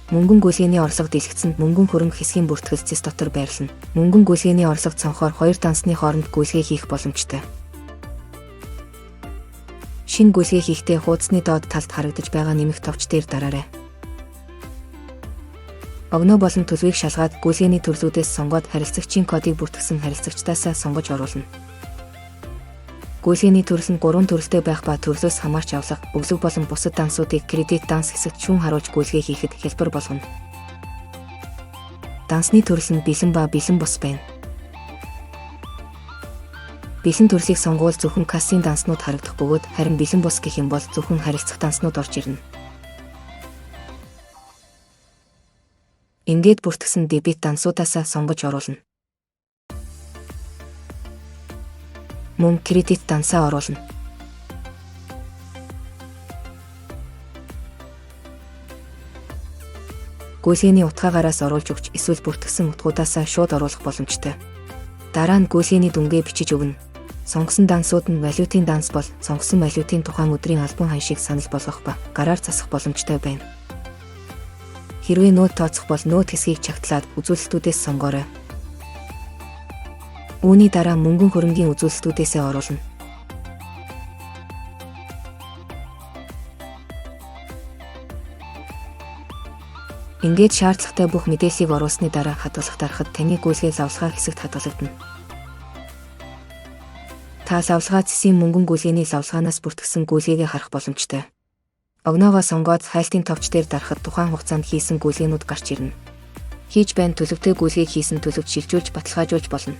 Мөнгөн гүйлгээний орлого дэлгэцэнд мөнгөн хөрөнгө хэсгийн бүртгэл цэс дотор байрлана. Мөнгөн гүйлгээний орлого цонхоор хоёр дансны хооронд гүйлгээ хийх боломжтой. Шинэ гүйлгээ хийхдээ хуудасны доод талд харагдаж байгаа нэмэх товч дээр дараарай. Огноо болон төлөвийг шалгаад гүйлгээний төрлүүдээс сонгоод харилцагчийн кодыг бүртгэсэн харилцагчдаасаа сонгож оруулна. Гүйлгээний төрөл нь 3 төрөлтэй байх ба төрлөөс хамаарч авлага, өглөг болон бусад дансуудыг кредит данс хэсэгт шүүн харуулж гүйлгээ хийхэд хялбар болгоно. Дансны төрөл нь бэлэн ба бэлэн бус байна. Бэлэн төрлийг сонгуул зөвхөн кассын данснууд харагдах бөгөөд харин бэлэн бус гэх юм бол зөвхөн харилцах данснууд орж ирнэ. Ингээд бүртгэсэн дебит дансуудаасаа сонгож оруулна. Мөн кредит дансаа оруулна. Гүйлгээний утгаагаараас оруулж өгч эсвэл бүртгэсэн утгуудаасаа шууд оруулах боломжтой. Дараа нь гүйлгээний дүнгээ бичиж өгнө. Сонгосон дансууд нь валютын данс бол сонгосон валютын тухайн өдрийн албан ханшийг санал болгох ба гараар засах боломжтой байна. Хэрвээ нүүд тооцох бол нүүд хэсгийг чагтлаад үзүүлэлтүүдээс сонгоорой. Үүний дараа мөнгөн хөрөнгийн үзүүлэлтүүдээсээ оруулна. Ингээд шаардлагатай бүх мэдээллийг оруулсны дараа хадгалах дарахад таны гүйлгээ лавлгаа хэсэгт хадгалагдана. Та лавлгаа цэсийн мөнгөн гүйлгээний лавлгаанаас бүртгэсэн гүйлгээгээ харах боломжтой. Огноогоо сонгоод хайлтын товч дээр дарахад тухайн хугацаанд хийсэн гүйлгээнүүд гарч ирнэ. Хийж байна төлөвтэй гүйлгээг хийсэн төлөвт шилжүүлж баталгаажуулж болно.